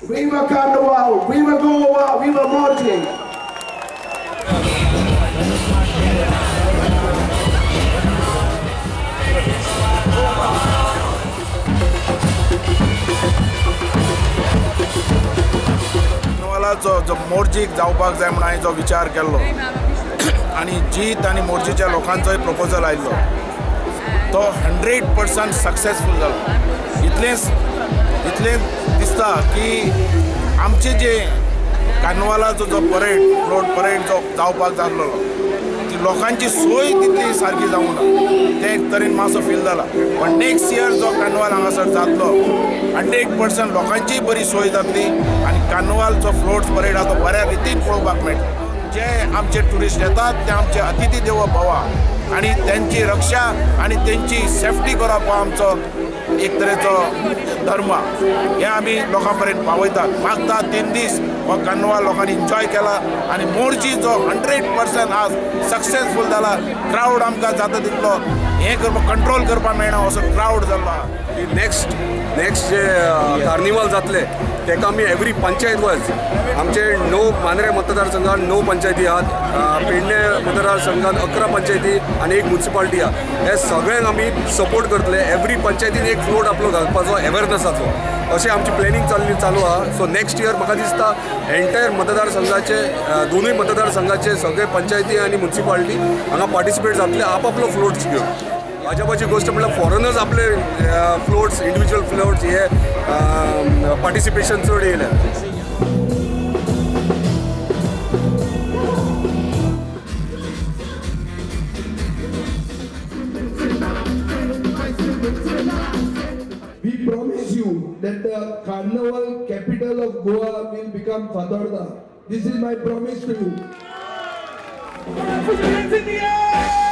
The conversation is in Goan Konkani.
Viva Carnival, viva Goa, viva Morjim. कार्निवालाचो जो मोरजीक जावपाक जाय म्हणून हांवें जो विचार केल्लो आनी जीत आनी मोरजीच्या लोकांचोय प्रपोजल आयिल्लो तो 100% सक्सेसफूल जालो. इतलें दिसता की आमचे जे कार्निवालाचो जो परेड फ्लोट परेड जो जावपाक जाल्लो ती लोकांची सोय तितली सारकी जावंक ना, तें एक तरेन मातसो फील जाला. पण नेक्स्ट इयर जो कार्निवाल हांगासर जातलो 100% लोकांचीय बरी सोय जातली आनी कार्निवाल जो फ्लोट परेड आहा तो बऱ्या रितीन पळोवपाक मेळटलो. जे आमचे ट्युरिस्ट येतात ते आमचे अतिथी देवो भवा आनी तेंची रक्षा आनी तेंची सेफ्टी करप हो आमचो एक तरेचो धर्म. हें आमी लोकां पर्यंत पावयतात. मागता 3 दीस हो कार्निवाल लोकांनी एन्जॉय केला आनी मोरजी जो 100% आज सक्सेसफूल जाला. क्रावड आमकां जाता तितलो हें करपाक कंट्रोल करपाक मेळना असो क्रावड जाल्लो आहा. नेक्स्ट जे कार्निवाल जातले तेका आमी एवरी पंचायत वायज आमचे 9 मांद्रे मतदारसंघात 9 पंचायती आहात, पेडणे मतदारसंघात 11 पंचायती आनी 1 म्युनिसिपालिटी आहा. हे सगळ्यांक आमी सपोर्ट करतले. एवरी पंचायतीन एक फ्लोट आपलो घालपाचो अवेरनसाचो अशें आमची प्लॅनिंग चालू आहा. सो नेक्स्ट इयर म्हाका दिसता एंटायर मतदारसंघाचे दोनूय मतदारसंघाचे सगळे पंचायती आनी म्युनिसिपालिटी हांगा पार्टिसिपेट जातले आपआपलो फ्लोट्स घेवन. अजापाची गोष्ट म्हळ्यार फॉरेनर्स आपले फ्लोट्स इंडिविज्युअल फ्लोट्स हे पार्टिसिपेशन चड येयलें. We promise you that the carnival capital of Goa will become Fatorda. This is my promise to you. Put your hands in the air!